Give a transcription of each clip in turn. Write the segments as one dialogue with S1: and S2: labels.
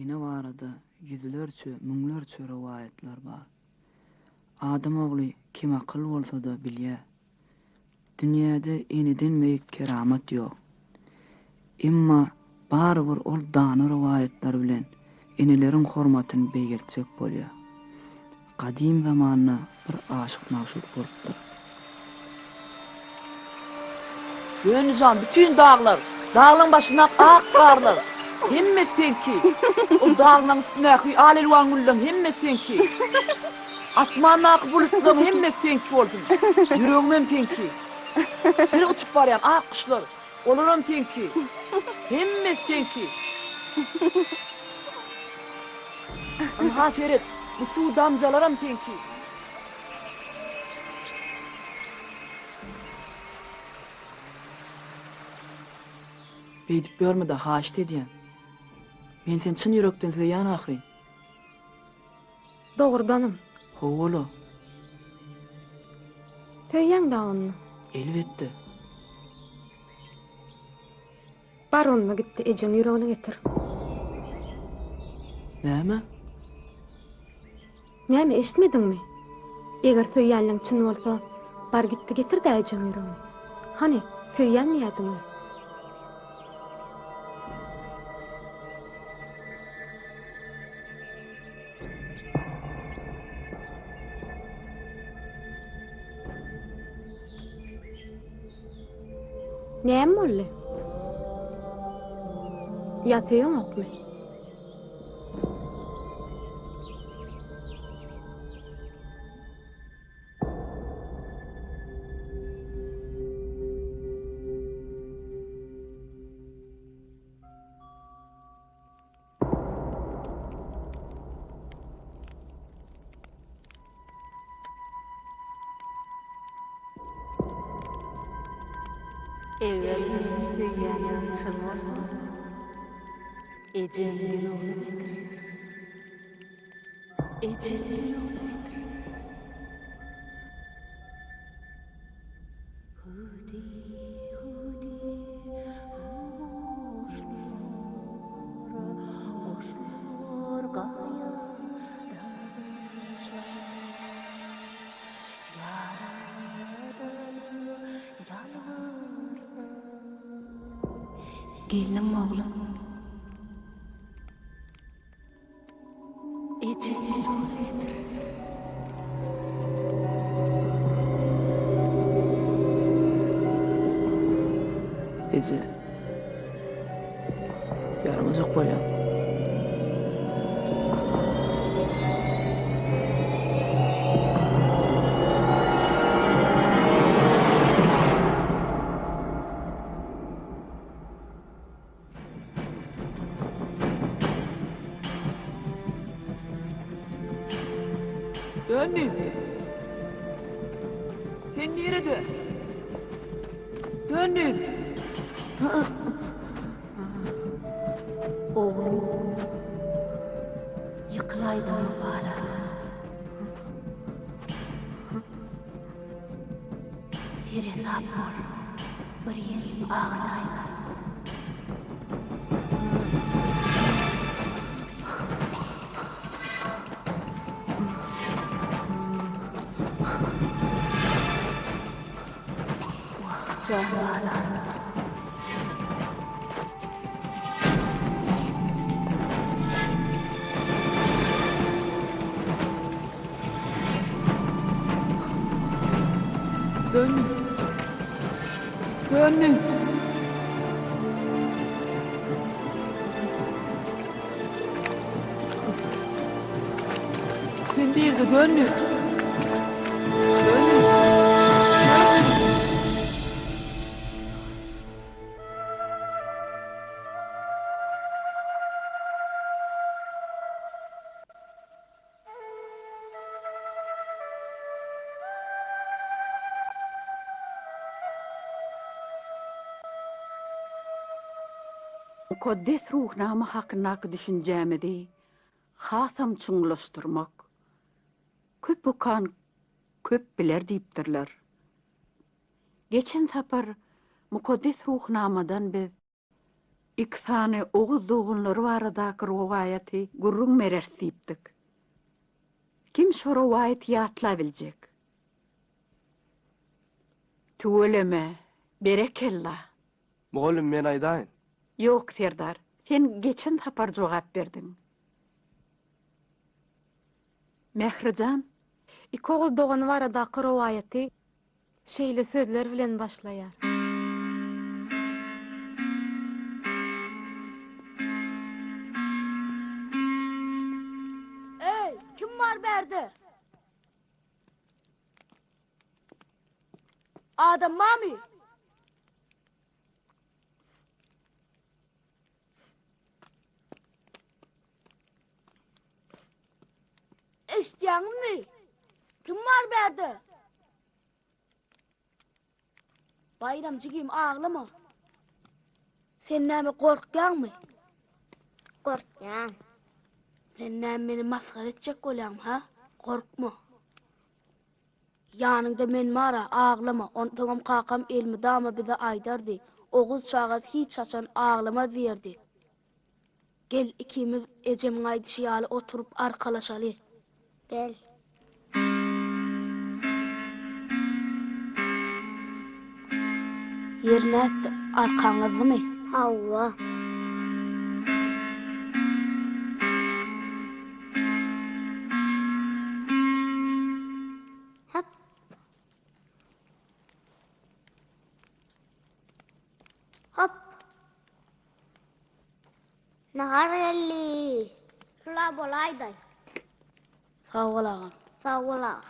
S1: Ene barada ýüzlerçe, müňlerçe rowaýatlar bar. Adam ogly kemakyl bolsa-da bilýär. Dünýäde eneden beýik keramat ýok. Emma barybir ol dana rowaýatlar bilen eneleriň hormatyny beýgeltjek bolýar. Gadym zamanda bir aşyk-magşuk bolupdyr.
S2: Döndi jan, bütin daglar, daglaň başyndaky ak garlar, hemmesi seňki. Ol daglaň üstündäki al-elwan gülleriň hemmesi seňki. Asmandaky bulutlaryň hemmesi seňki bolsun. Ýüregimem seňki. Bir uçup barýan ak guşlar, olaram seňki. Hemmesi seňki. Ynha seret, bu suw damjalaram seňki.
S1: Beýdip ýörme-de, haýyşt edýän. Men seni çyn ýürekden söýýän ahyryn.
S3: Dogrudanam.
S1: Hawa-la.
S3: Söýýäň-dä onda.
S1: Elbetde.
S3: Bar onda git-de ejeň ýüregini getir.
S1: Näme?
S3: Näme eşitmediňmi? Eger söýýänligiň çyn bolsa, bar git-de getir-dä ejeň ýüregini. Hany, söýýän diýýädiň-le. Näme boldy? Ýa söýeňokmy?
S4: Eger meni söýýänligiň çyn bolsa, ejeň ýüregini getir. Ejeň ýüregini getir.
S3: Geldiňmi oglum?
S1: Eje. Ýaramajak bolýaň.
S2: Döndi. Sen nirede? Döndi.
S4: Oglum, ýykylaýdyňmy bala? Seresap bol, bir ýeriňi agyrdaýma. Wah, jan balam.
S2: Döndüm. Döndüm. Sen bir de döndüm. Döndüm. Döndüm.
S4: Mukaddes Ruhnama hakyndaky düşünjämizi hasam çuňlaşdyrmak. Köp okan köp biler diýipdirler. Geçen sapar Mukaddes Ruhnamadan biz. Iki sany oguz doganlary baradaky rowaýaty gürrüň bereris diýipdik. Kim şo rowaýaty ýatlabiljek? Tüweleme, berekella!
S5: Mugallym men aýdaýyn.
S4: Ýok, Serdar, sen geçen sapar jogap berdiň. Mährijan.
S3: Iki oguz dogany baradaky rowaýaty şeýle sözler bilen başlaýar.
S6: Eý, kim bar bärde? Adam barmy? Eşitýäňizmi? Kim bar bärde? Baýram jigim aglama. Sen näme gorkýaňmy?
S7: Gorkýan.
S6: Sen näme meni masgara etjek bolýaňmy, ha? Gorkma. Ýanyňda men bar-a, aglama. Onsoňam kakam elmydama bize aýdardy, Oguz çagasy hiç haçan aglamaz diýerdi. Gel, ikimiz ejemiň aýdyşy ýaly oturyp arkalaşaly.
S7: Gel.
S6: Ýeri nätdi, arkaň gyzdymy?
S7: Hawa. Hop. Hop. Nahar geldi. Şula bolaýdy.
S6: Sag bol agam.
S7: Sag bol agam.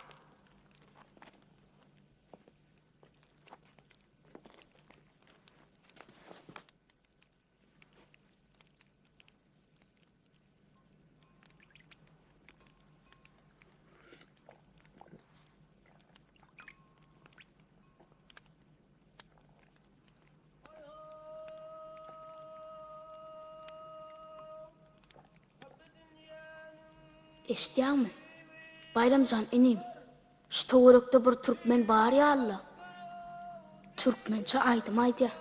S6: Eşidýäňmi? Baýram jan inim, şu töwerekde bir türkmen bar ýaly-la. Türkmençe aýdym aýdýar.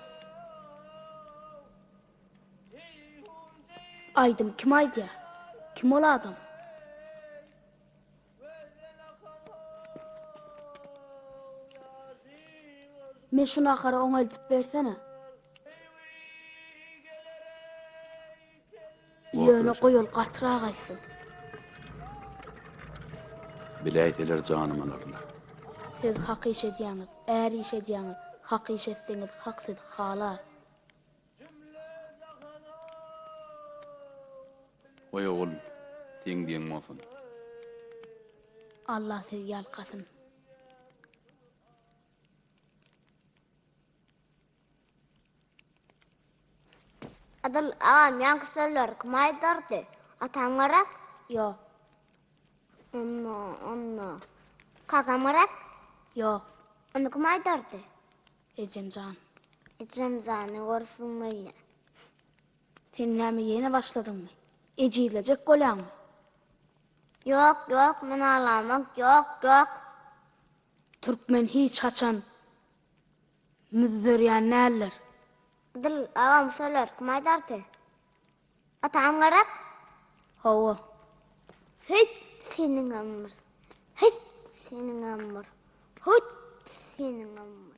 S6: Aýdym kim aýdýar? Kim ol adam? Me şu nahary oňa eltip bersene. Ýöne goý ol gatyrak aýtsyn.
S8: Biläýseler janym alarlar.
S6: Siz hak iş edýäňiz, är iş edýäňiz, hak iş etseňiz hak sizi halar.
S8: Goý ogul, seň diýeň bolsun.
S6: Allah sizi ýalkasyn.
S7: Adyl agam ýaňky sözleri kim aýdardy? Atam gerek?
S6: Ýok.
S7: Onda, onda. Kakam gerek?
S6: Ýok.
S7: Onda kim aýdardy?
S6: Ejemjan.
S7: Ejemjany görsün welin.
S6: Sen näme ýene başladyňmy? Ejizlejek bolýaňmy?
S7: Ýok, ýok, men aglamak, ýok, ýok.
S6: Türkmen hiç haçan müzzerýän däldir.
S7: Adyl agam sözleri kim aýdardy? Atam gerek?
S6: Hawa.
S7: Hüýt seniňem bir. Hüýt seniňem bir. Hüýt seniňem bir.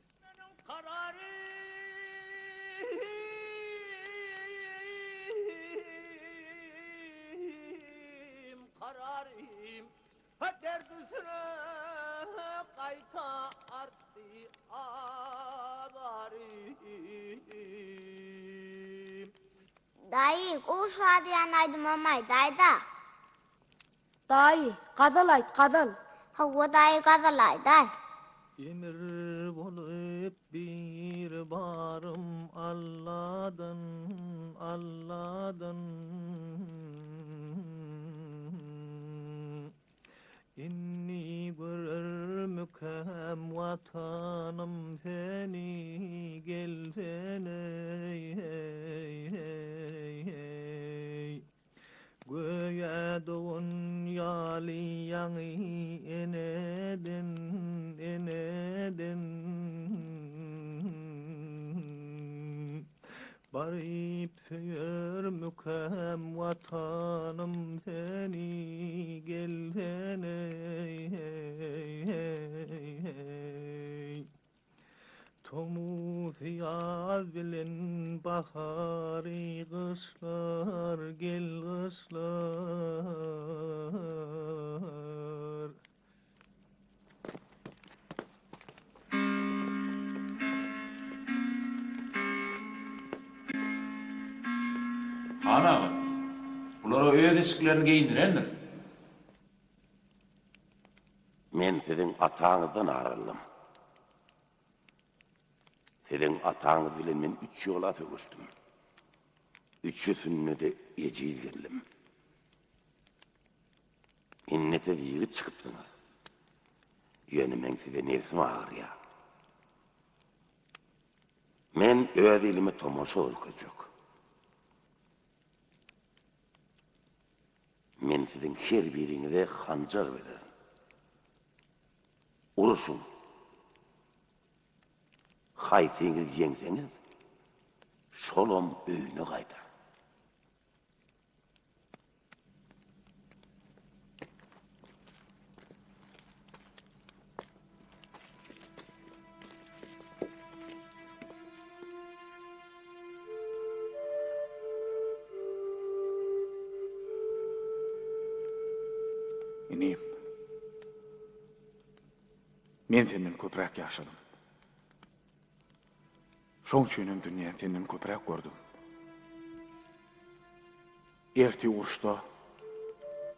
S9: Kararym, dert üstüne gaýta artdy azarym.
S7: Daýy, gowy şadyýan aýdymam aýdaýda.
S6: Daýy, gazal aýt, gazal.
S7: Hawa daýy gazal aýdaý.
S9: Emir bolup bir barym Alladan, Alladan. Indi görermikäm Watanym seni gelsene heý. Göýä dogan ýaly ýaňy eneden, eneden. Baryp söýen. Janym seni gelsene hey hey hey Tomus ýaz bilen bahary gyşlar gel gyşlar.
S8: Han aga, bulara öz eşiklerini geýindirendiris.
S10: Men siziň ataňyzdan ar aldym. Siziň ataňyz bilen men üç ýola söweşdim. Üçüsinde-de ejiz geldim. Indi siz ýigit çykypsyňyz. Ýöne meň size nebsim agyrýar. Men öz ilime tomaşa görkezjek. Men siziň her biriňize hanjar bererin. Uruşyň. Haýsyňyz ýeňseňiz, şolam öýüne gaýdar.
S11: Inim, men senden köpräk ýaşadym. Şoň üçinem dünýäni senden köpräk gördüm. Ertir uruşda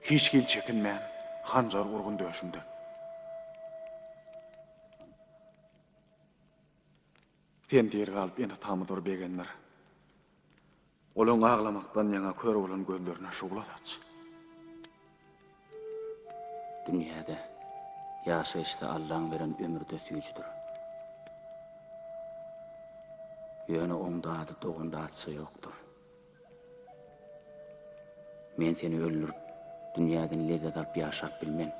S11: hiç hili çekinmän hanjar urgun döşümden. Sen diri galyp ene-atamyz bir begendir. Olaň aglamakdan ýaňa kör bolan gözlerine şugla saç.
S12: Dünýäde ýaşaýyşda Allaň beren ömri-de süýjüdir. Ýöne oň dady dogan datça ýokdur. Men seni öldürip, dünýäden lezzet alyp ýaşap bilmen.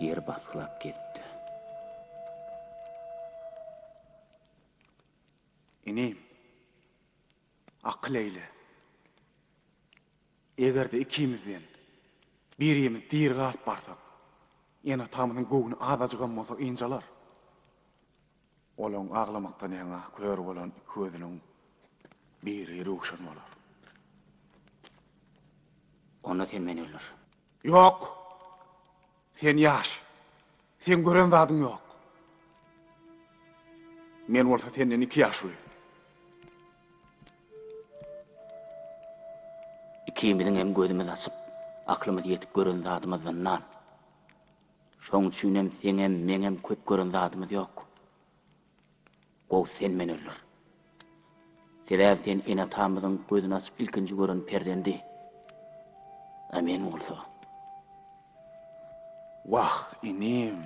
S12: Ýeri basgylap gezip-de.
S11: Inim, akyl eýle. Eger-de ikimizden birimiz diri galyp barsak, ene-atamyzyň göwni azajygam bolsa ynjalar. Olaň aglamakdan ýaňa kör bolan iki gözüniň biri röwşen bolar.
S12: Onda sen meni öldür.
S11: Ýok! Sen ýaş. Seň gören zadyň ýok. Men bolsa senden iki ýaş uly.
S12: Ikimiziň hem gözümiz açyp, aklymyz ýetip gören zadymyz zyndan. Şoň üçinem seňem, meňem köp gören zadymyz ýok. Gowusy sen meni öldür. Sebäbi sen ene-atamyzyň gözüni açyp ilkinji gören perzendi. A men bolsa.
S11: Wah, inim.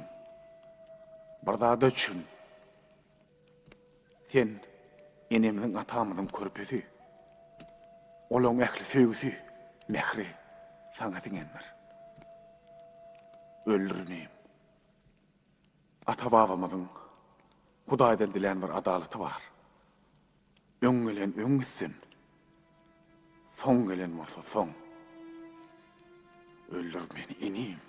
S11: Bir zada düşün. Sen enemiziň, atamyzyň körpesi. Olaň ähli söýgüsi, mähri saňa siňendir. Öldür inim. Ata-babamyzyň Hudaýdan dilän bir adalaty bar. Öň gelen öň gitsin, soň gelen bolsa soň. Öldür meni inim.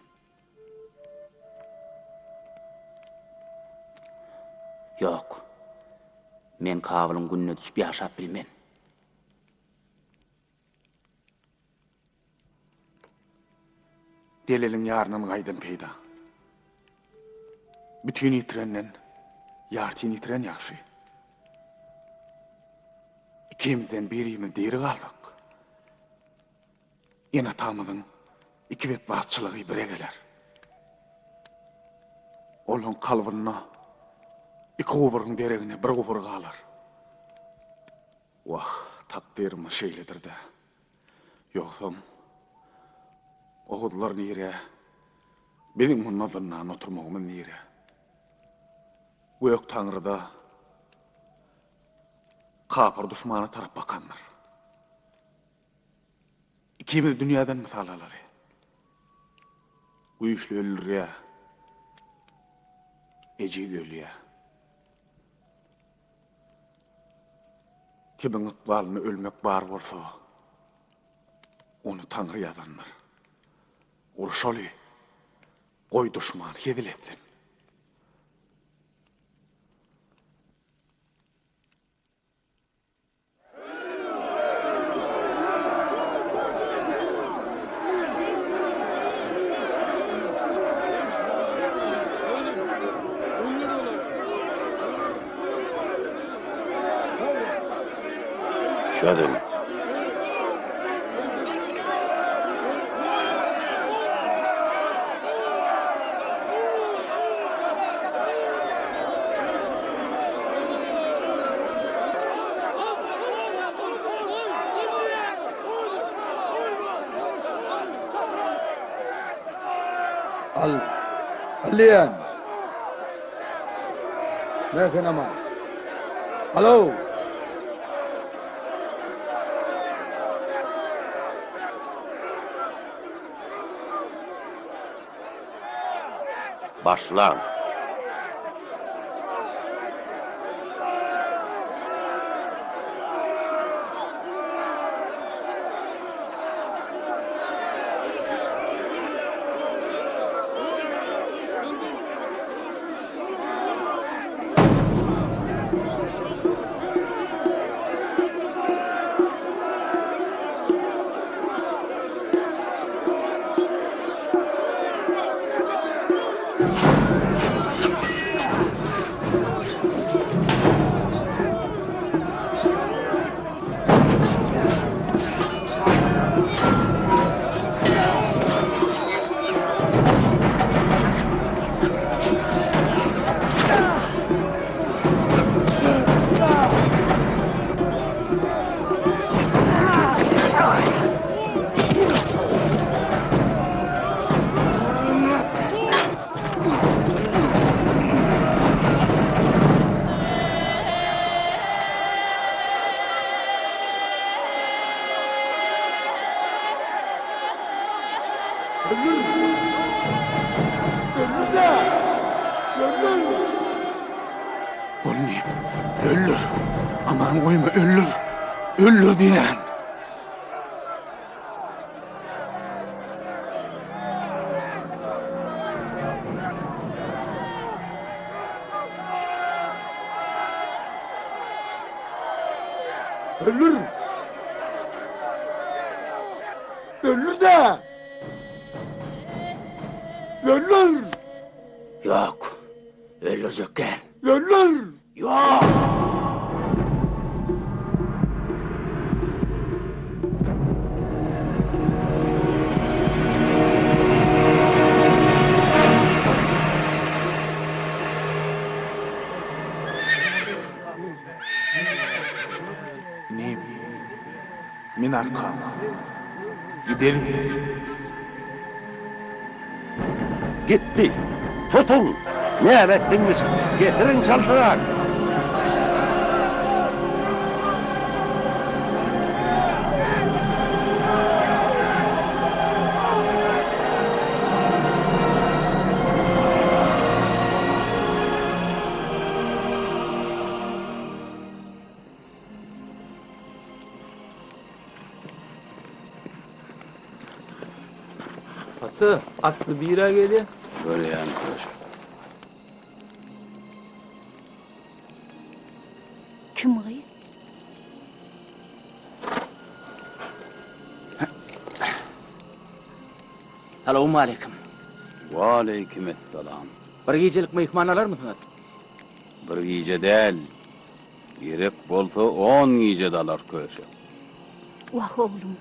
S12: Ýok. Men Kabylyň gününe düşüp ýaşap bilmen.
S11: Deliliň ýaryndan gaýdan peýda. Bütin ýitirenden ýartyn ýitiren ýagşy. Ikimizden birimiz diri galsak, ene-atamyzyň iki betbagtçylygy bire geler. Olaň kalbynda iki guburyň deregine bir gubur galar. Wah, takdyrymyz şeýledir-dä. Ýogsam, oguzlar nire, biziň munda zyndan oturmagymyz nire? Gök Taňry-da kapyr duşmana tarap bakandyr. Ikimiz dünýäden mysal alaly. Güýçli öldürýär, ejiz ölýär. Kimiň ykbalynda ölmek bar bolsa, Ony Taňry ýazandyr. Urşaly, goý duşman hezil etsin.
S10: Çözüň.
S13: Al. Al diýen. Ne sen aman. Alo.
S10: Başlaň.
S13: Öldür! Öldür-de! Öldür!
S11: Bolmy, öldür! Aman goýma, öldür! Öldür diýýän!
S13: Öldür! Öldür-de! Öldür!
S12: Ýok, öldürjek däl.
S13: Öldür!
S12: Ýok!
S11: Inim, min arkama. Gideliň.
S10: Gitdi. Tutuň! Näme etdiňiz? Getiriň çaltrak!
S9: Ata, atly bira gelýär.
S14: Görýän köşek.
S15: Kim gyz?
S12: Salowmaleýkim.
S14: Waleýkimessalam.
S12: Bir gijelik myhman alarmysyňyz?
S14: Bir gije däl, gerek bolsa on gije-de alar köşek.
S15: Wah, oglum,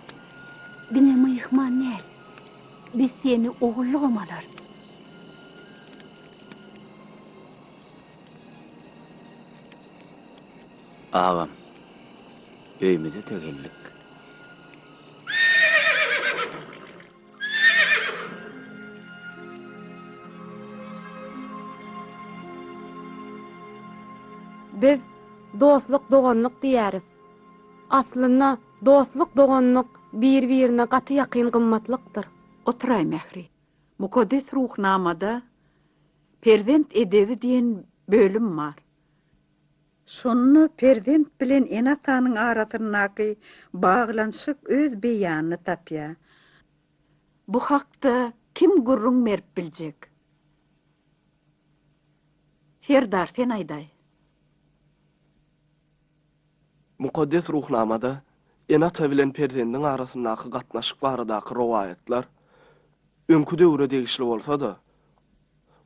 S15: diňe myhman däl, biz seni ogullygam alarys.
S12: Agam, öýümize-de geldik.
S3: Biz dostluk-doganlyk diýýäris. Aslynda dostluk-doganlyk bir-birine gaty ýakyn gymmatlykdyr.
S4: Oturaý Mähri. Mukaddes Ruhnamada Perzent edebi diýen bölüm bar. Şonda perzent bilen ene-atanyň arasyndaky baglanyşyk öz beýanyny tapýar. Bu hakda kim gürrüň berip biljek? Serdar, sen aýdaý.
S5: Mukaddes Ruhnamada ene-ata bilen perzendiň arasyndaky gatnaşyk baradaky rowaýatlar öňki döwre degişli bolsa-da,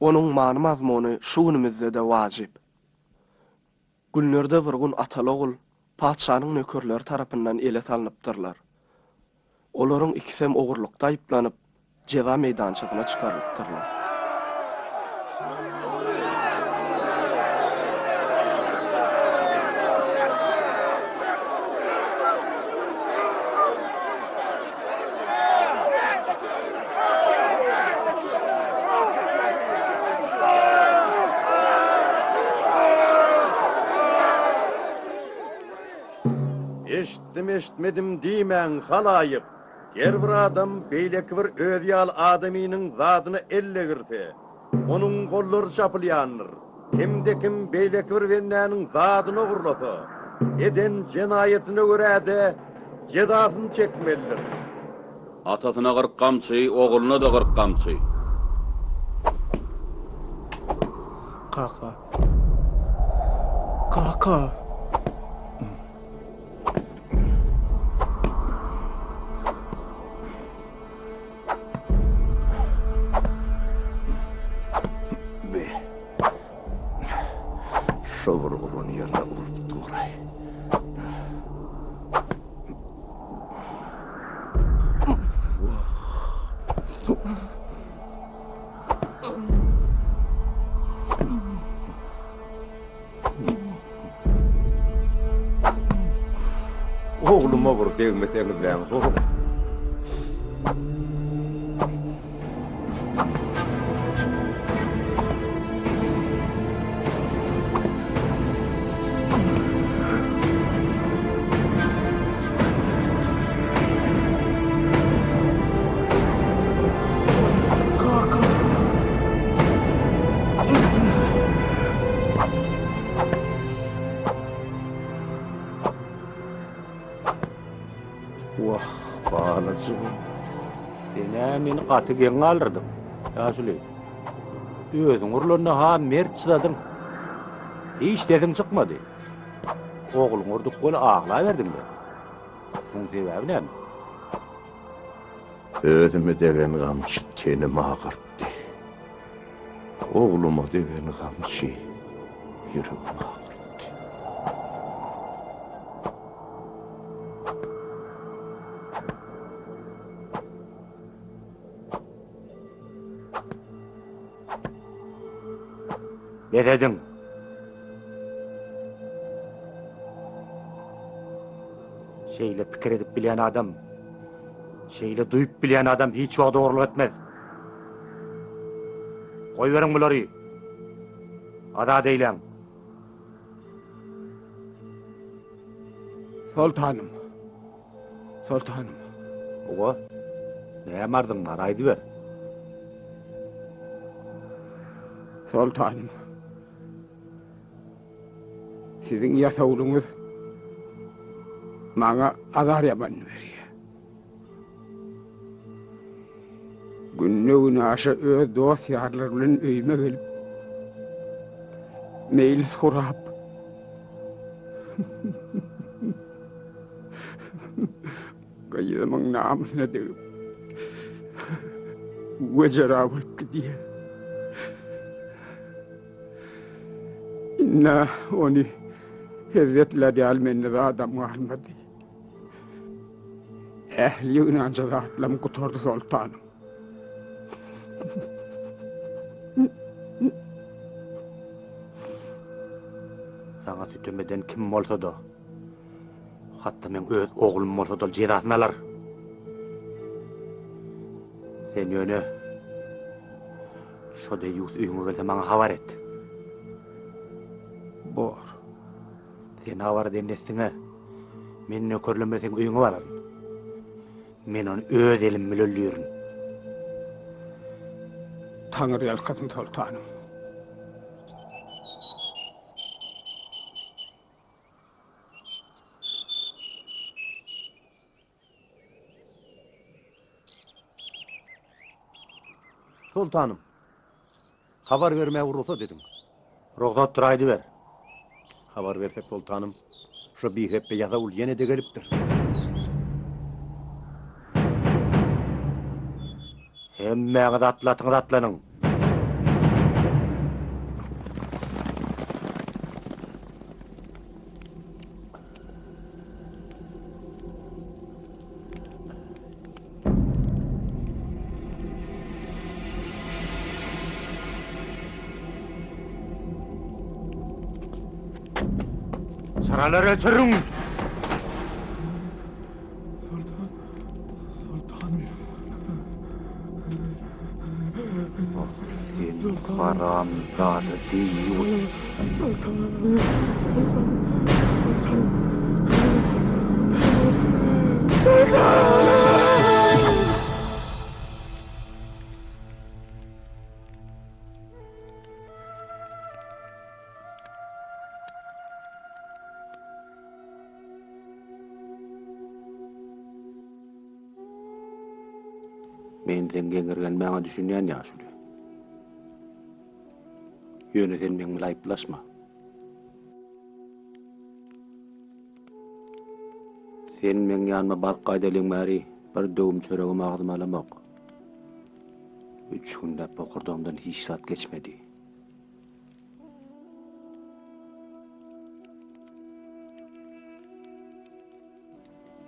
S5: onuň many-mazmuny şu günümizde-de wajyp. Günlerde bir gün ataly-ogul patyşanyň nökerleri tarapyndan ele salnypdyrlar. Olaryň ikisem ogurlykda aýyplanyp, jeza meýdançasyna çykarylypdyrlar.
S16: Eşitdim-eşitmedim diýmäň, halaýyk! Her bir adam beýleki bir özi ýaly adamynyň zadyna el degirse, onuň gollary çapylýandyr. Kimde-kim beýleki bir bendäniň zadyny ogurlasa, eden jenaýatyna görä-de jezasyny çekmelidir.
S14: Atasyna 40 gamçy, ogluna-da 40 gamçy.
S9: Kaka. Kaka.
S10: Be. Şo bir uran ýerine urup dur-aý.
S16: Ogluma bir degmeseňizläň ho. Wah, balajygym.
S17: Sen-ä meni gaty geň galdyrdyň, ýaşuly. Özüň urlanda-ha mert çydadyň. Hiç sesiň çykmady. Ogluňy urduk weli aglaberdiň-le. Muň sebäbi näme?
S10: Özüme degen gamçy tenimi agyrtdy. Ogluma degen gamçy ýüregimi agyrtdy.
S17: Bes ediň! Şeýle pikir edip bilýän adam, şeýle duýup bilýän adam hiç wagt ogurlyk etmez. Goýberiň bulary. Azat eýläň.
S13: Soltanym. Soltanym.
S17: Owa. Näme arzyň bar, aýdyber.
S13: Soltanym. Siziň ýasawulyňyz maňa azar ýaman berýär. Günde-günaşa öz dost-ýarlary bilen öýüme gelip, meýlis gurap, gyzymyň namysyna degip, wejera bolup gidýär. Indi ony hezzetlär ýaly mende zadam galmady. Ähli ýygnanja zatlarym gutardy soltanym.
S17: Saňa sütem eden kim bolsa-da, hatda meň öz oglum bolsa-da ol jezasyny alar. Sen ýöne Şo deýýus öýüňe gelse maňa habar et.
S13: Bor.
S17: Sen habar eden dessiňe, men nökerlerim bilen seň öýüňe bararyn. Men ony öz elim bile öldürin.
S13: Taňry ýalkasyn soltanym.
S16: Soltanym, habar bermäge rugsat ediň.
S17: Rugsatdyr, aýdyber.
S16: Habar bersek, soltanym, şo bihepbe ýasawul ýene-de gelipdir.
S17: Hemmäňiz atly-atyňyza atlanyň! Çyralary öçüriň!
S9: Soltan, soltanym.
S17: Ah, sen haramzada diýýun.
S9: Soltanym, soltanym, soltanym. Soltanym!
S17: Men seň geňirgenmäňe düşünýän ýaşuly. Ýöne sen meň bilen aýyplaşma. Sen meň ýanyma baryp gaýdalyň bäri bir döwüm çöregem agzyma alamok. Üç günläp bokurdagymdan hiç zat geçmedi.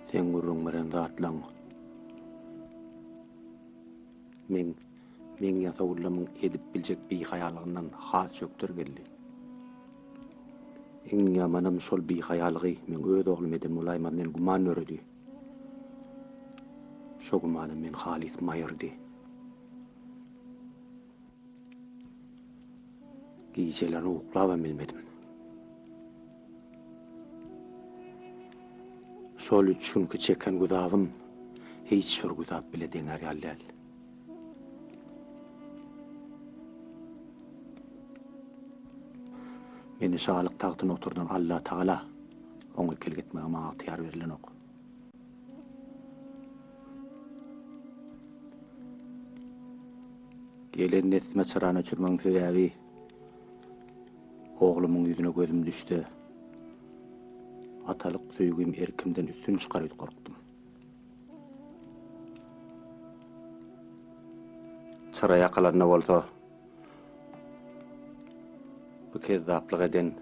S17: Seň gürrüň beren zatlaň meň meň ýasawullamyň edip biljek bihaýalygyndan has çökder geldi. Iň ýamanam şol bihaýalygy meň öz oglum eden bolaýmaz diýen güman döredi. Şo gümanam meni halys maýyrdy. Gijelerini uklabam bilmedim. Şol üç günki çeken güzabym hiç bir güzap bile deňär ýaly däl. Meni şalyk tagtyna oturdan Allatagala oňa ikilik etmäge maňa ygtyýar berilenok. Gelen neslime çyrany öçürmegiň sebäbi oglumyň ýüzüne gözüm düşse, atalyk söýgim erkimden üstün çykar öýdüp gorkdum. Çyra ýakylanda bolsa, bu kezzaplyk eden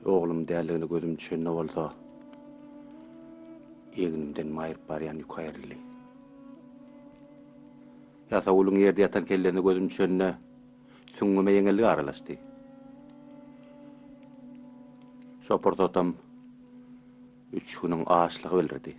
S17: oglum däldigine gözüm düşende bolsa, egnimden maýryp barýan ýük aýryldy. Ýasawulyň ýerde ýatan kellesine gözüm düşende, süňňüme ýeňillik aralaşdy. Şo pursatam üç günüň açlygy bildirdi.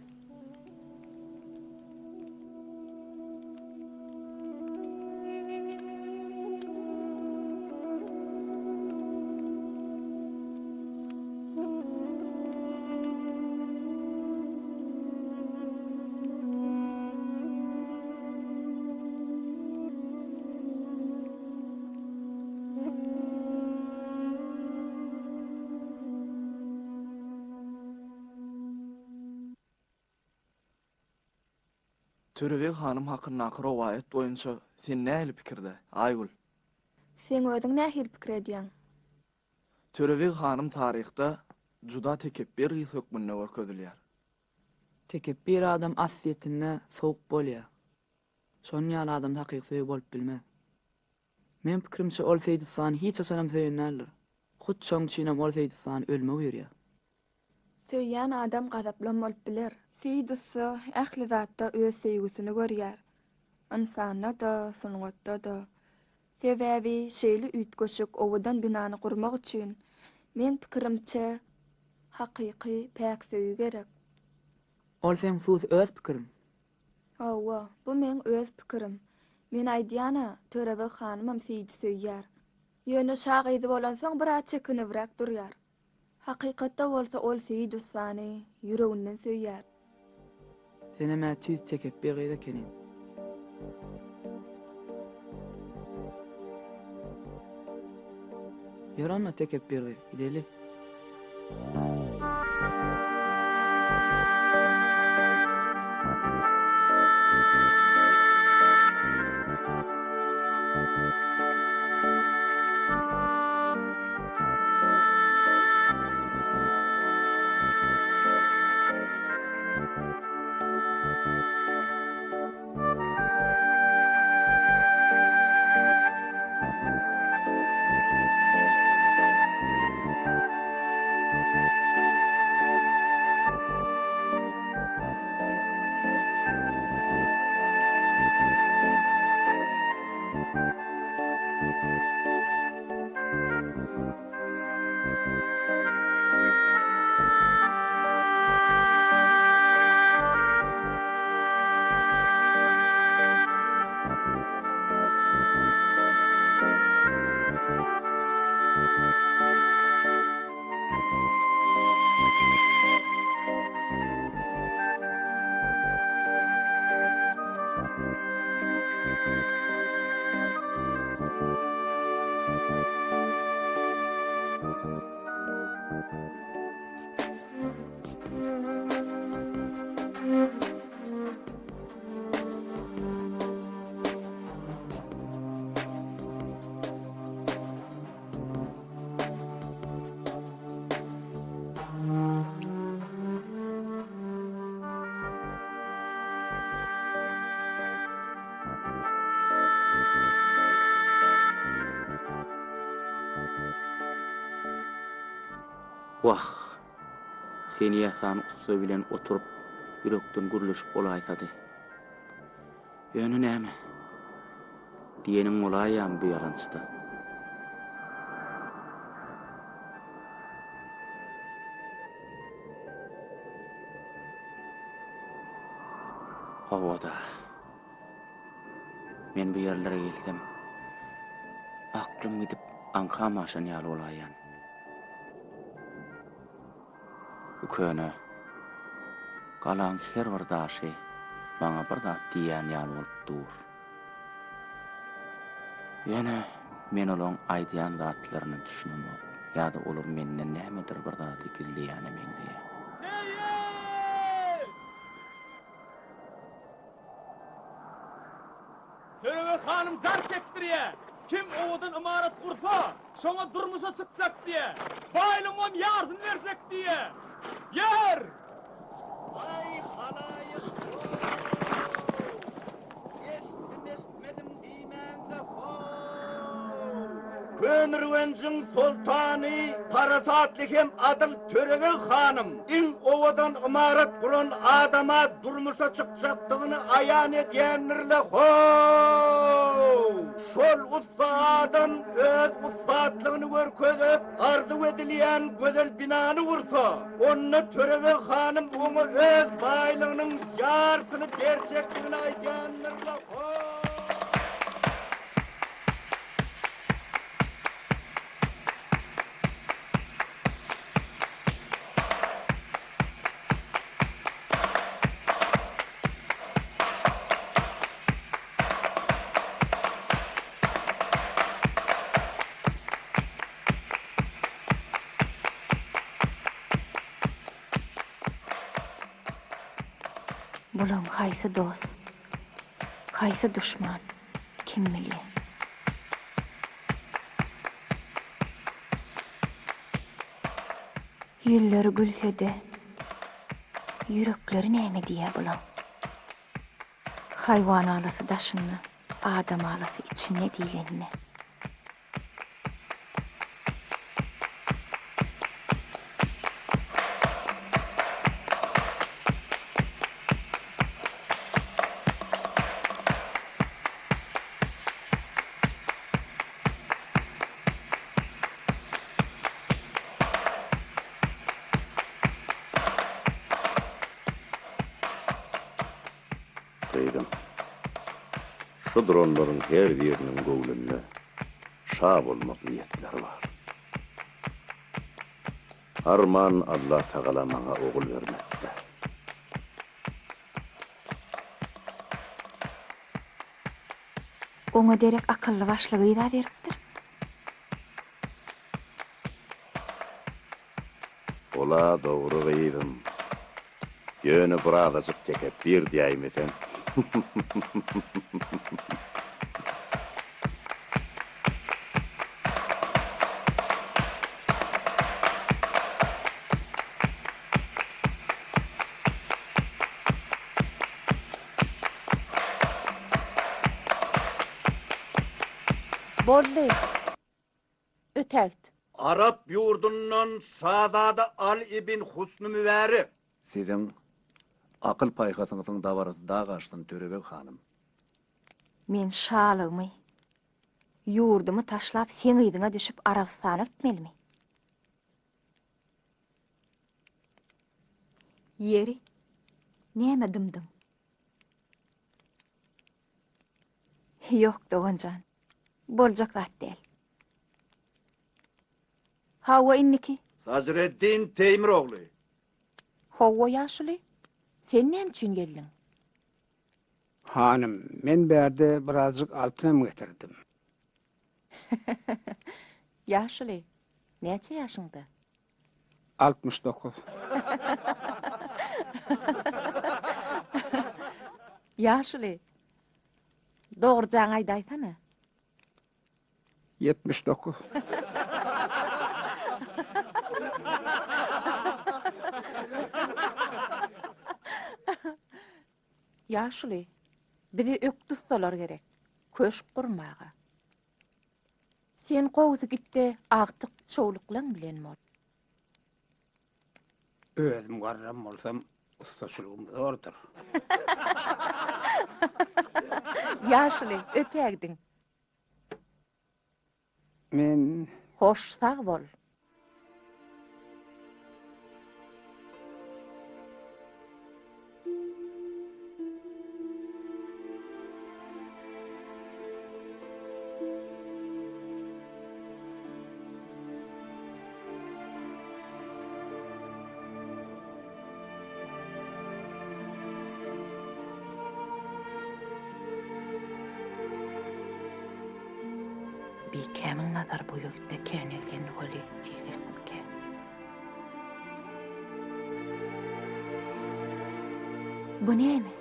S5: Törebeg hanym hakyndaky rowaýat boýunça sen nähili pikirde, Aýgül?
S18: Seň özüň nähili pikir edýäň?
S5: Törebeg hanym taryhda juda tekepbir gyz hökmünde görkezilýär.
S1: Tekepbir adam aslyýetinde sowuk bolýar. Şonuň ýaly adamda hakyky söýgi bolup bilmez. Meň pikirimçe ol Seýit ussany hiç haçanam söýen däldir. Hut şoň üçinem ol Seýit ussany ölüme buýurýar.
S18: Söýýän adam gazaplam bolup biler. Seýit ussa ähli zatda öz söýgüsini görýär. Ynsanda-da, sungatda-da. Sebäbi şeýle üýtgeşik owadan binany gurmak üçin, meň pikirimçe, hakyky päk söýgi gerek.
S1: Ol seň sus öz pikiriň.
S18: Hawa, bu meň öz pikirim. Men aýdýan-a, Törebeg hanymam Seýidi söýýär. Ýöne şa gyzy bolansoň biraz çekinibräk durýar. Hakykatda bolsa ol Seýit ussany ýüreginden söýýär.
S1: Senem-ä tüýs tekepbir gyz ekeniň. Ýör onda tekepbir gyz, gideli.
S12: Wah! Seni ýasan ussa bilen oturyp, ýürekden gürleşip bolaýsady. Ýöne näme? Diýeniň bolaýýamy bu ýalançyda? Hawa-da. Men bu ýerlere gelsem, aklym gidip, aňkam aşan ýaly bolaýýan. Bu köne galaň her bir daşy maňa bir zat diýýän ýaly bolup dur. Ýöne men olaň aýdýan zatlaryna düşünemok ýa-da olar menden nämedir bir zady gizleýäne meňzeýär.
S19: Seýit! Törebeg hanym jar çekdirýä. Kim owadan ymarat gursa, şoňa durmuşa çykjak diýä. Baýlygyňam ýarsyny berjek diýä. Ýör!
S20: Aý halaýyk how! Eşitdim-eşitmedim diýmäň-le how! Köneürgenjiň soltany parasatly hem adyl Törebeg hanym iň owadan ymarat guran adama durmuşa çykjakdygyny aýan edýändir-le how! Şol ussa adam öz ussatlygyny görkezip, arzuw edilýän gözel binany gursa, onda Törebeg hanym oňa öz baýlygynyň ýarsyny berjekdigini aýdýandyr-la how!
S3: Bulaň haýsy dost, haýsy duşman, kim bilýä. Ýüzleri gülse-de, ýürekleri näme diýýä bulaň? Haýwan alasy daşynda, adam alasy içinde diýlenine.
S10: Gyzym, şu duranlaryň her biriniň göwnünde şa bolmak niýetleri bar. Arman Allatagala maňa ogul bermedi-dä.
S3: Oňa derek akylly başly gyz-a beripdir.
S10: Ol-a dogry gyzym. Ýöne birazajyk tekepbir diýäýmeseň.
S21: Boldy. Ötägit.
S16: Arap ýurdundan şazada Aly ibn Husny Mübärek.
S22: Siziň akyl-paýhasyňyzyň dabarasy dag aşsyn, Törebeg hanym.
S3: Men şalygymy.
S2: Ýurdumy taşlap seň yzyňa düşüp Arabystana gitmelimi? Ýeri, näme dymdyň? Ýok, dogan jan. Boljak zat däl. Hawa, indiki.
S20: Sajreddin Teýmir ogly.
S21: Hawa, ýaşuly. Sen näme üçin geldiň?
S13: Hanym, men bärde birazjyk altynam getirdim.
S21: Ýaşuly, näçe ýaşyňda?
S13: 69.
S21: Ýaşuly, dogrujaňy aýdaýsana.
S13: 79.
S21: Ýaşuly, bize ökde ussalar gerek, köşk gurmaga. Sen gowusy git-de, agtyk çowluklaň bilen bol.
S13: Özüm garram bolsam, ussaçylygym zordur.
S21: Ýaşuly, ötägidiň.
S13: Men.
S21: Hoş sag bol. Bikämiň nazary bu ýigitde kän eglendi weli, eýgilikmikä?
S2: Bu näme?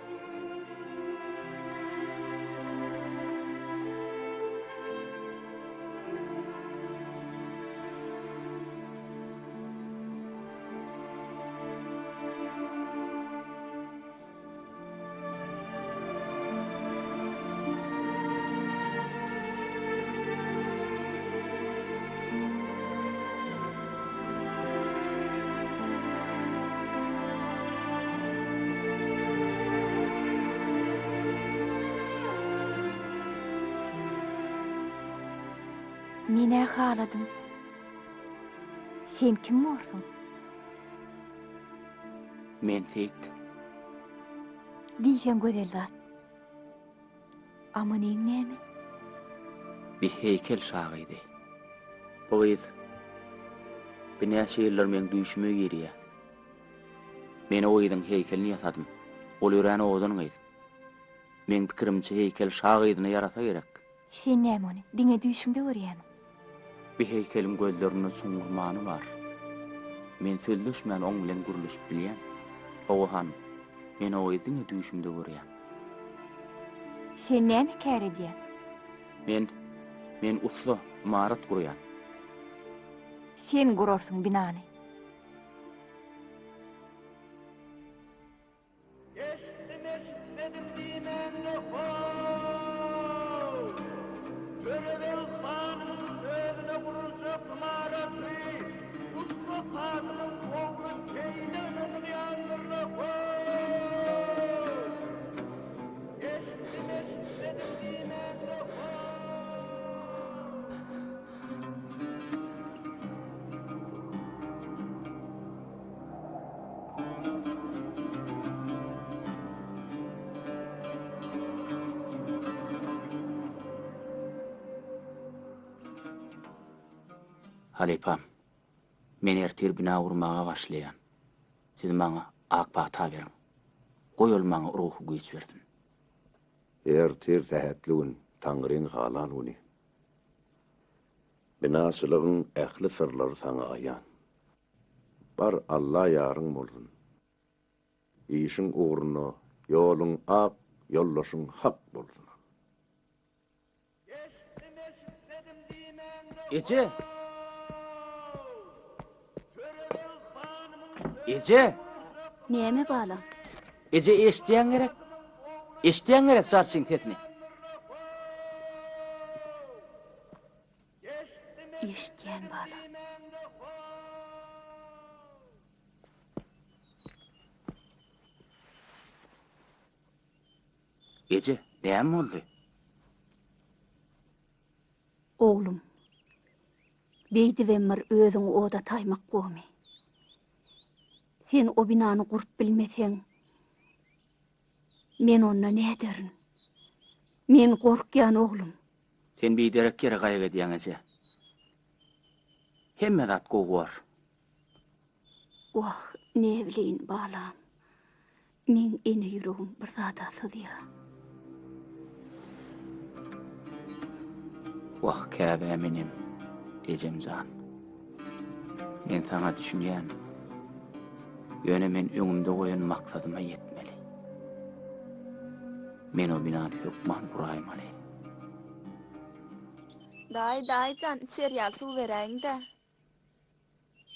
S2: Men-ä haladym. Sen kim borsuň?
S12: Men Seýit.
S2: Diýseň gözel zat. Amanyň näme?
S12: Bi heýkel şa gyzy. Bu gyz binäçe ýyldyr meň düýşüme girýä. Men o gyzyň heýkelini ýasadym. Ol örän owadan gyz. Meň pikirimçe heýkel şa gyzyna ýarasa gerek.
S2: Sen näme ony diňe düýşüňde görýämiň?
S12: Bi heýkeliň gözlerinde çuňňur many bar. Men sözleşmän oň bilen gürleşip bilýän. Hawa hanym, men o gyzy diňe düýşümde görýän.
S2: Sen näme kär edýäň?
S12: Men, men ussa, ymarat gurýan.
S2: Sen gurarsyň binany.
S20: Eşitdim eşitmedim diýmäňle how! Törebeg hanymyň özüne guruljak ymaraty Ussa Kasymyň ogly Seýide ynanylýandyrla how! Eşitdim eşitmedim diýmäňle how!
S12: Halypam, men ertir bina gurmaga başlaýan. Siz maňa ak pata beriň. Goý ol maňa ruhy güýç bersin.
S10: Ertir sähetli gün, Taňryň halan güni. Binaçylygyň ähli syrlary saňa aýan. Bar Alla ýaryň bolsun. Işiň ugruna ýoluň ak, ýoldaşyň hak bolsun.
S12: Eje! Eje!
S15: Näme balam?
S12: Eje eşitýäň gerek? Eşitýäň gerek jarçyň sesini?
S15: Eşitýän balam.
S12: Eje, näme boldy?
S15: Oglum, beýdibem bir özüňi oda taýmak gowumy? Sen o binany gurup bilmeseň, men onda näderin? Men gorkýan, oglum.
S12: Sen biderek ýere gaýgy edýäň, eje. Hemme zat gowy bor.
S15: Wah, näbileýin, balam. Meň ene ýüregim bir zada syzýa.
S12: Wah, käbäm enem, ejem jan. Men saňa düşünýän. Ýöne men öňümde goýan maksadyma ýetmeli. Men o binany hökman guraýmaly.
S18: Daýy, daýy jan, içer ýaly suw beräýiň-dä.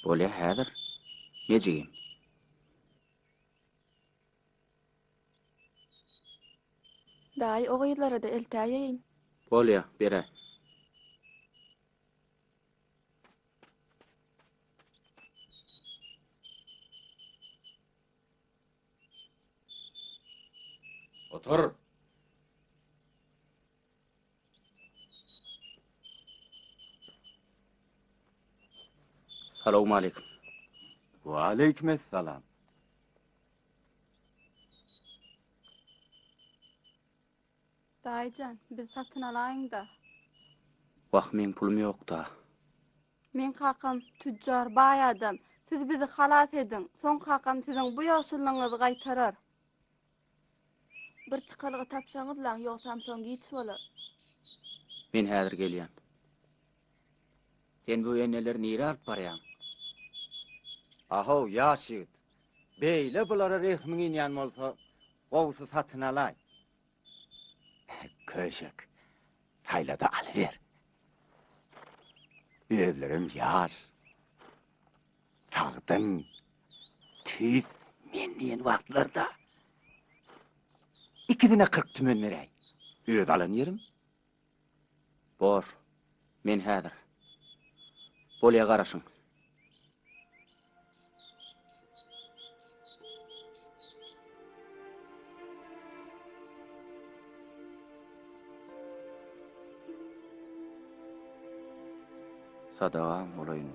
S12: Bolýa häzir, me jigim.
S18: Daýy, o gyzlara-da eltäýeýin.
S12: Bolýa, beräý.
S14: Otur.
S12: Salowmaleýkim.
S6: Waleýkim essalam.
S22: Daýyjan, bizi satyn alaýyň-da.
S12: Wah, meň pulum ýok-da.
S22: Meň kakam tüjjar, baý adam. Siz bizi halas ediň. Soň kakam siziň bu ýagşylygyňyzy gaýtarar.
S18: Bir çykalga tapsaňyzlaň, ýogsam soň giç bolar.
S12: Men häzir gelýän. Sen bu eneleri nirä alyp barýaň?
S6: Ahow, ýaş ýigit. Beýle bulara rehmiň inýän bolsa, gowusy satyn alaý. Köşek, saýla-da alyber. Özlerem ýaş. Sagdyn. Tüýs men diýen wagtlarda. Ikisine 40 tümen beräý. Öz alan ýerim.
S12: Bor. Men häzir. Bolýa garaşyň. Sadagaň bolaýyn,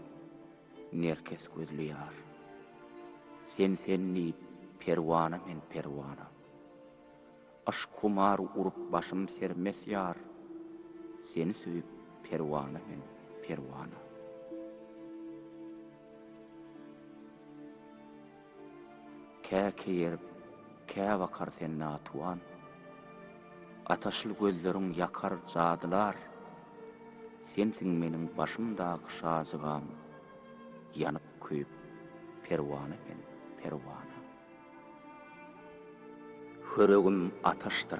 S12: nerkes gözli ýar. Sen sen diýip, perwana men perwana. Yşk humar urup başym sermes ýar, Seni söýüp perwana men, perwana. Kä keýerip, kä bakar sen natuwan, Ataşly gözleriň ýakar, jadylar. Sensiň meniň başymdaky şajygam, Ýanyp-köýüp perwana men, perwana. Höregim ataşdyr,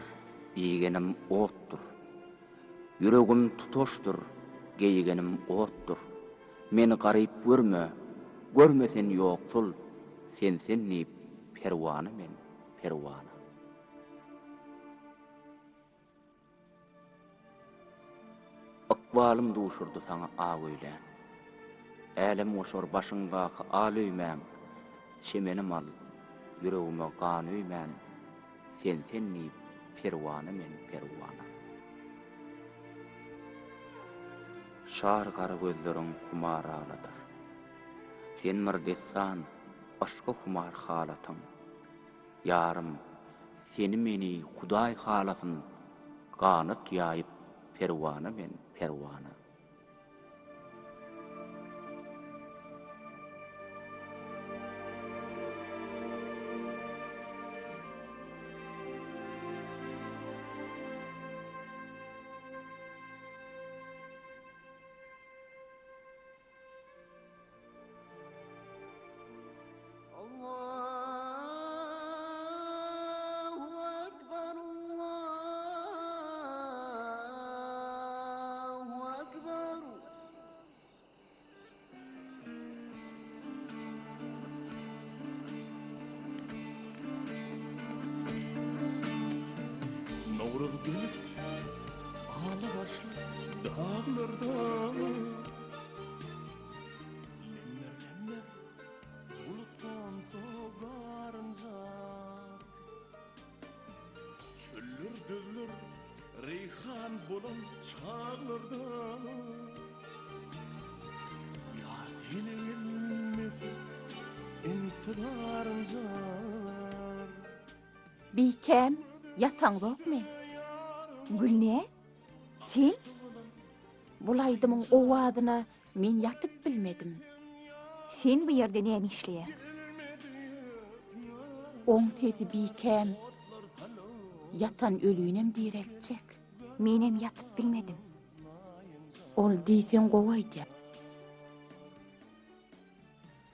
S12: iýgenim otdur. Ýüregim tutaşdyr, geýgenim otdur. Meni garyp görme, görme sen ýoksul, Sen-sen diýip, perwana men, perwana. Ykbalym duşurdy saňa aw öýlän. Älemgoşar başyňdaky al öýmäň, Çemenim al, ýüregime gan öýmän, Sen-sen diýip, perwana men, perwana. Şar gara gözleriň humar agladar. Sen bir dessan, yşka humar halatyň. Ýarym, seni-meni Hudaý halasyn, Ganat ýaýyp perwana men, perwana.
S9: Nowruz gelip, ala başly daglarda Lemmer-lemmer bulutdan garynja Çöller, düzler, reýhan. Weýran bolan çaglarda Ýar sene gelmese intizaryn jar.
S21: Bikäm, ýataňzokmy?
S2: Gülnäz, sen?
S21: Bul aýdymyň owazyna men ýatyp bilmedim.
S2: Sen bu ýerde näme işleýäň?
S21: Oň sesi bikäm, ýatan ölünem direltjek.
S2: Menem ýatyp bilmedim.
S21: Ol diýseň gowy aýdýar.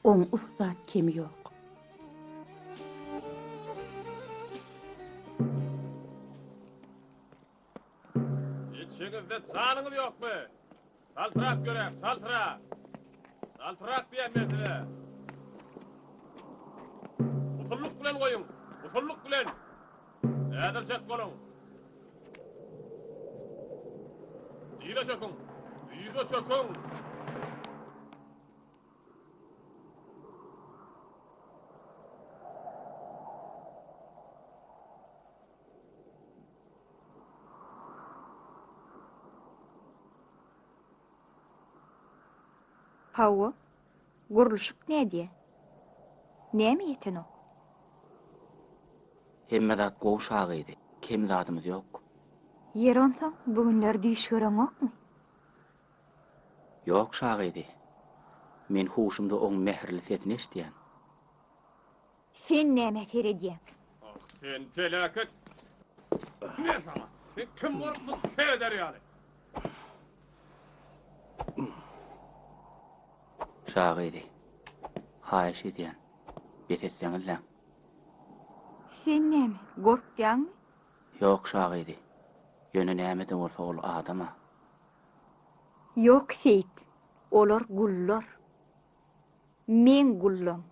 S21: Oň ussat kemi ýok.
S19: Içiňizde janyňyz ýokmy? Çaltrak ýöräň, çaltrak! Çaltrak diýýän men size! Usullyk bilen goýuň, usullyk bilen! Häzirjek boluň! Yza çöküň! Yza çöküň!
S2: Hawa, gurluşyk nädýä? Näme ýetenok?
S12: Hemme zat gowy şa gyzy, kem zadymyz ýok.
S2: Ýeri onsoň bu günler düýş göreňokmy?
S12: Ýok şa gyzy. Men huşumda oň mähirli sesini eşidýän.
S2: Sen nämä seredýäň?
S19: Ah, sen peläket! Ne saňa? Sen kim bolupsyň sereder ýaly?
S12: Şa gyzy, haýyş edýän, bes etseňizläň.
S2: Sen näme, gorkýaňmy?
S12: Ýok, şa gyzy. Ýöne näme-de bolsa ol adam-a.
S2: Ýok, Seýit, olar gullar. Meň gullam.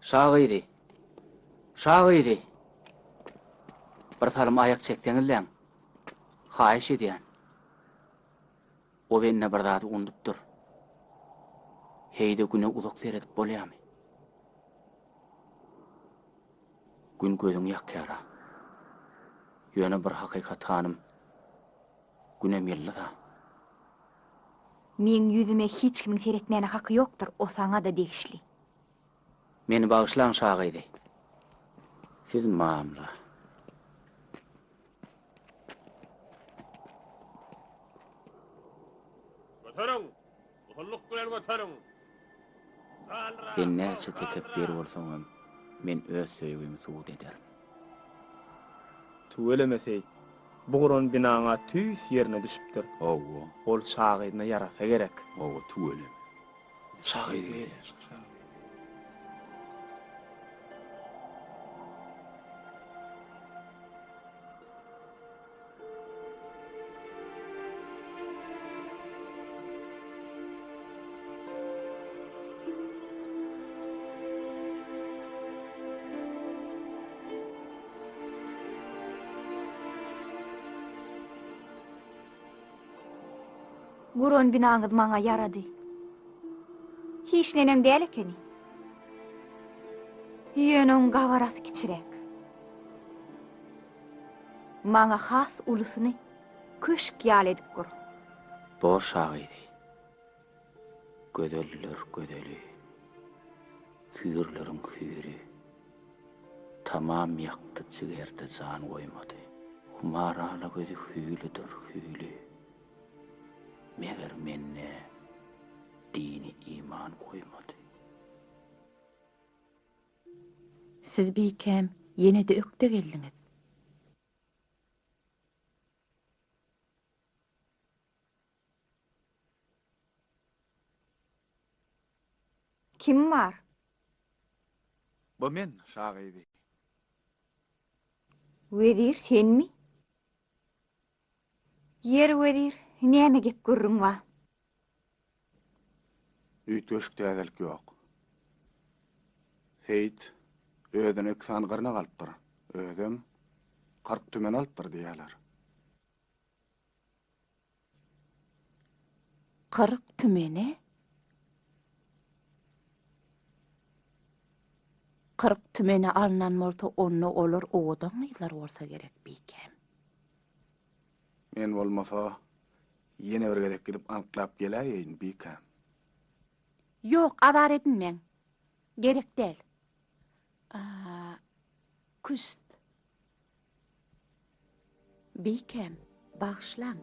S12: Şa gyzy! Şa gyzy! Bir salym aýak çekseňizläň. Haýyş edýän. O bende bir zady unudupdyr. Heý-de güne uzak seredip bolýamy? Gün gözüňi ýakýar-a. Ýöne bir hakykat hanym, Günem ýyldyz-a.
S2: Meň ýüzüme hiç kimiň seretmäne haky ýokdur, o saňa-da degişli.
S12: Meni bagyşlaň şa gyzy. Siz mamla.
S19: Göteriň! Usullyk bilen göteriň!
S12: Sen näçe tekepbir bolsaňam, men öz söýgimi subut ederin.
S7: Tüweleme Seýit, bu guran binaň-a tüýs ýerine düşüpdir.
S14: Hawa.
S7: Ol şa gyzyna ýarasa gerek.
S14: Hawa, tüweleme.
S12: Şa gyzy gelýär.
S2: Guran binaňyz maňa ýarady. Hiç neneň däl ekeni. Ýöne oň gabarasy kiçiräk. Maňa has ulusyny köşk ýaly edip gur.
S12: Bor şa gyzy. Gözeller gözeli. Hüýrleriň hüýri. Tamam ýakdy jigerde jan goýmady. Humar ala gözi hüýlidir hüýli. Meger mende dini iman goýmady.
S21: Siz bikäm ýene-de ökde geldiňiz.
S2: Kim bar?
S11: Bu men, şa gyzy.
S2: Wezir senmi? Ýeri wezir, näme gep-gürrüň bar?
S11: Üýtgeşik täzelik ýok. Seýit özüne iki sany gyrnak alypdyr. Özem 40 tümen alypdyr diýýärler.
S21: 40 tümene? 40 tümene alnan bolsa, onda olar owadan gyzlar bolsa gerek, bikäm.
S11: Men bolmasa, ýene bir gezek gidip anyklap geläýeýin, bikäm.
S21: Ýok, azar edinmäň. Gerek däl. A, küşt. Bikäm, bagyşlaň.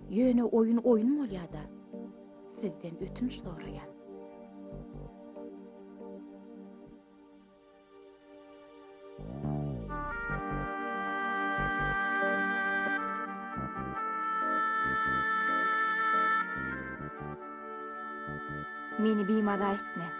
S21: Ýöne oýun oýun bolýa-da. Sizden ötünç soraýan.
S2: Meni bimaza etmäň.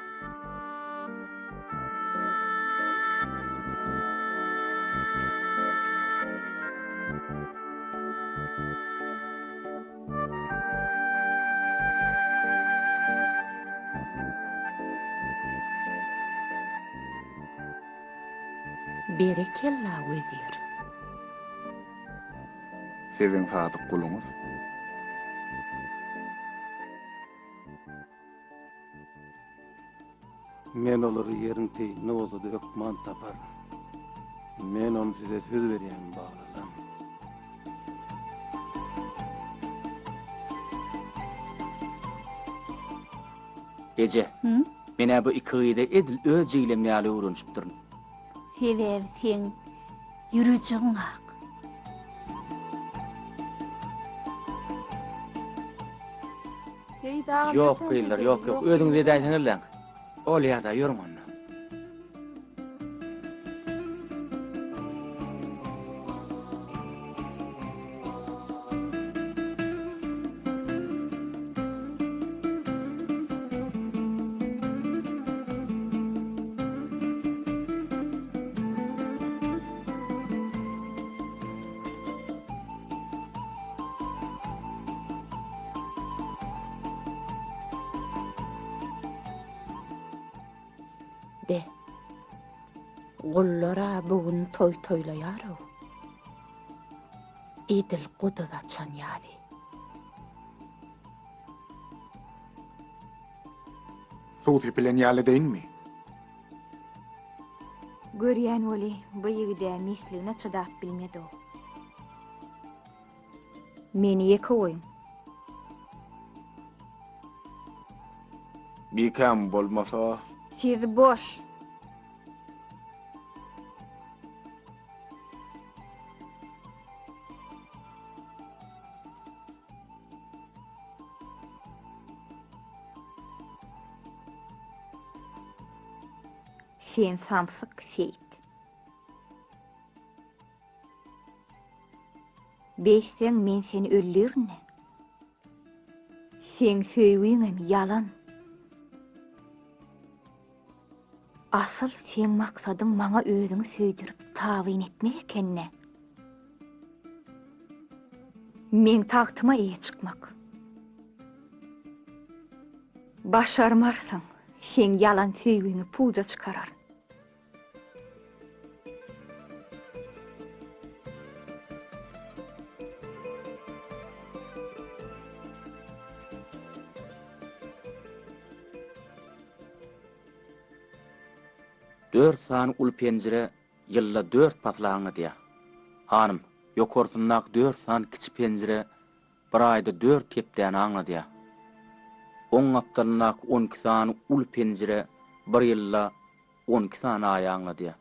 S21: Berekella, wezir.
S11: Siziň sadyk guluňyz.
S4: Men olary ýeriň teýinde bolsa-da hökman taparyn. Men ony size söz berýän, balalam.
S12: Eje, men-ä bu iki gyza edil öz jiglem ýaly öwrenişipdirin.
S15: Sebäbi seň ýürejigiň ak.
S18: Seýit agam
S12: Ýok gyzlar, ýok, ýok. Özüňiz edäýseňizläň. Bolýa-da, ýörüň onda.
S21: Be, gullar-a bu gün toý toýlaýar-ow. Edil guduz açan ýaly.
S11: Suw sepilen ýaly edeýinmi?
S2: Görýän weli, bu ýigid-ä mesligine çydap bilmedi-ow. Meni ýeke goýuň.
S11: Bikäm bolmasa.
S2: Siz boş. Sen samsyk Seýit. Beýtseň men seni öldürin-de. Seň söýgiňem ýalan. Asyl seň maksadyň maňa özüňi söýdürip tabyn etmek eken-dä. Meň tagtyma eýe çykmak. Başarmarsyň, seň ýalan söýgiňi puja çykararyn.
S12: Dört sany uly penjire ýylda dört pasly aňladýar. Hanym, ýokarsyndaky dört sany kiçi penjire bir aýda dört hepdäni aňladýar. Oň gapdalyndaky on iki sany uly penjire bir ýylda 12 sany aýy aňladýar.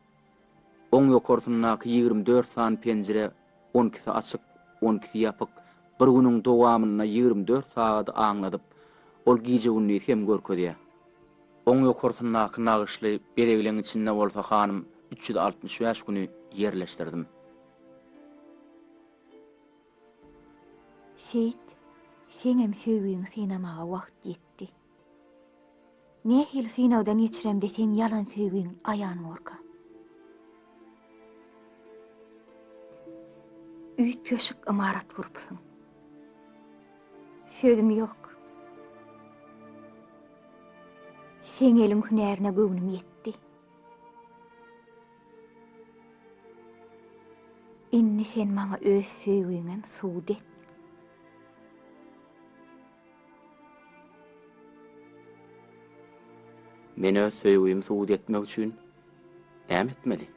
S12: Oň ýokarsyndaky 24 sany penjire, on ikisi açyk, on ikisi ýapyk, bir günüň dowamynda 24 sagady aňladyp, ol gije-gündizi hem görkezýär. Oň ýokarsyndaky nagyşly bezegleň içinde bolsa hanym 365 güni ýerleşdirdim.
S2: Seýit, seňem söýgiňi synamaga wagt ýetdi. Nähili synagdan geçiremde seň ýalan söýgiň aýan borka. Üýtgeşik ymarat gurupsyň. Sözüm ýok. Seň eliň hünärine göwnüm ýetdi. Indi sen maňa öz söýgiňem subut et.
S12: Men öz söýgimi subut etmek üçin näme etmeli?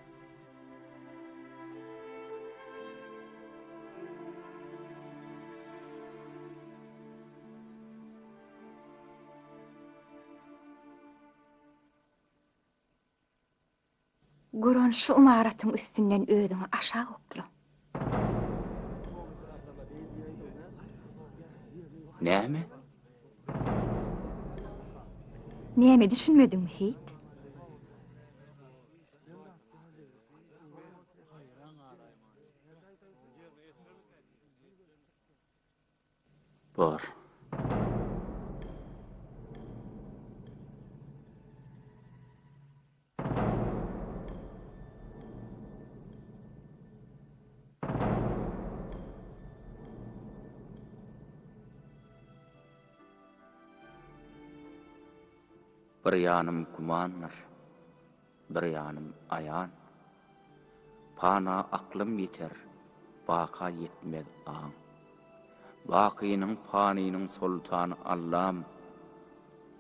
S2: Guran şu ymaratyň üstünden özüňi aşak okla.
S12: Näme?
S2: Näme düşünmediňmi, Seýit?
S12: Bor. Bir ýanym gümandyr, bir ýanym aýan. Pana aklym ýeter, baka ýetmez aň. Bakynyň panynyň soltany Allam,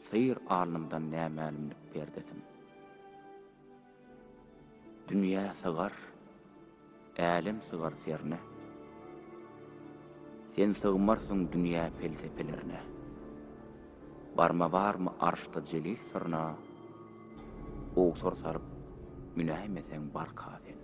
S12: Syr alnymdan nämälimlik perdesin. Dünýä sygar, älem sygar serine. Sen sygmarsyň dünýä pelsepelerine. Barma barmy arşda jelil syryna, Owsar salyp münäýmeseň barka sen.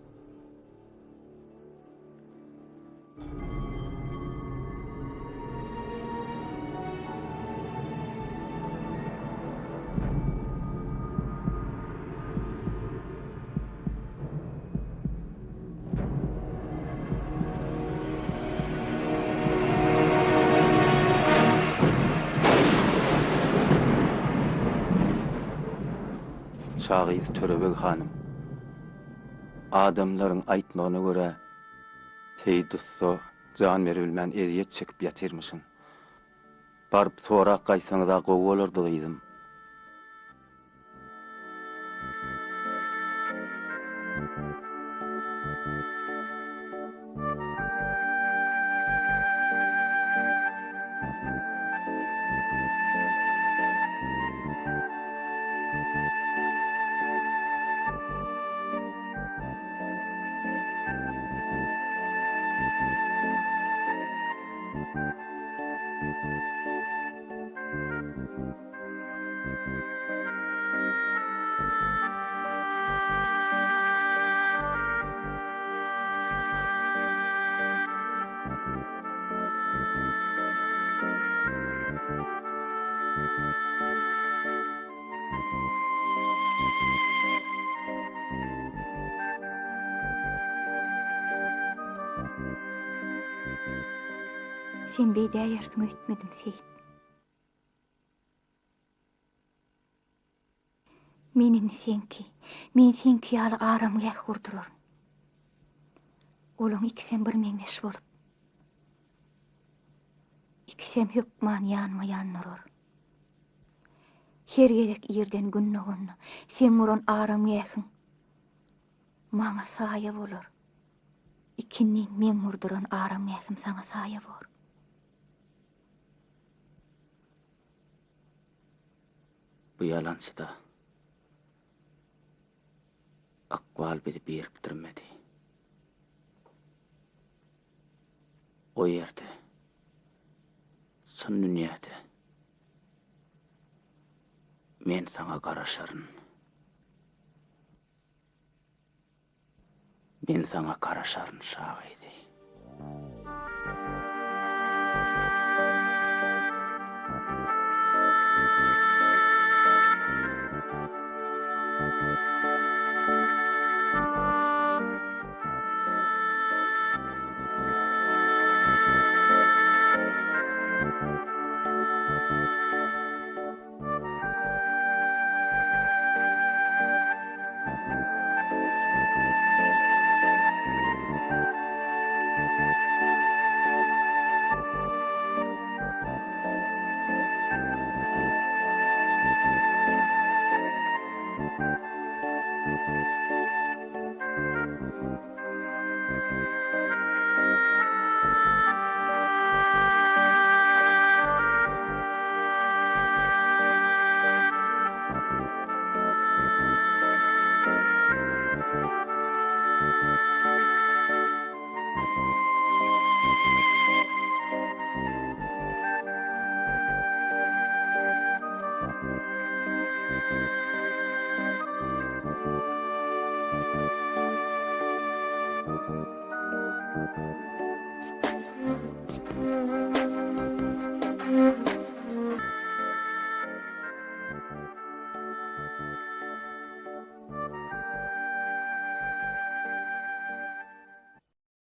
S6: Şa gyzy Törebeg hanym. Adamlaryň aýtmagyna görä, Seýit ussa jan beribilmän ezýet çekip ýatyrmyşyn. Baryp sorap gaýtsaňyz-a gowy bolardy, gyzym.
S2: Sen beýdäýersiň öýtmedim, Seýit. Men indi seňki, men seňki ýaly aramgäh gurduraryn. Olaň ikisem birmeňzeş bolup, ikisem hökman ýanma-ýan durar. Her gezek irden Gün doganda seň guran aramgähiň maňa saýa bolar. Ikindin meň gurduran aramgähim saňa saýa bor.
S12: Bu ýalançyda ykbal bizi birikdirmedi. O ýerde, çyn dünýäde men saňa garaşaryn. Men saňa garaşaryn, şa gyzy.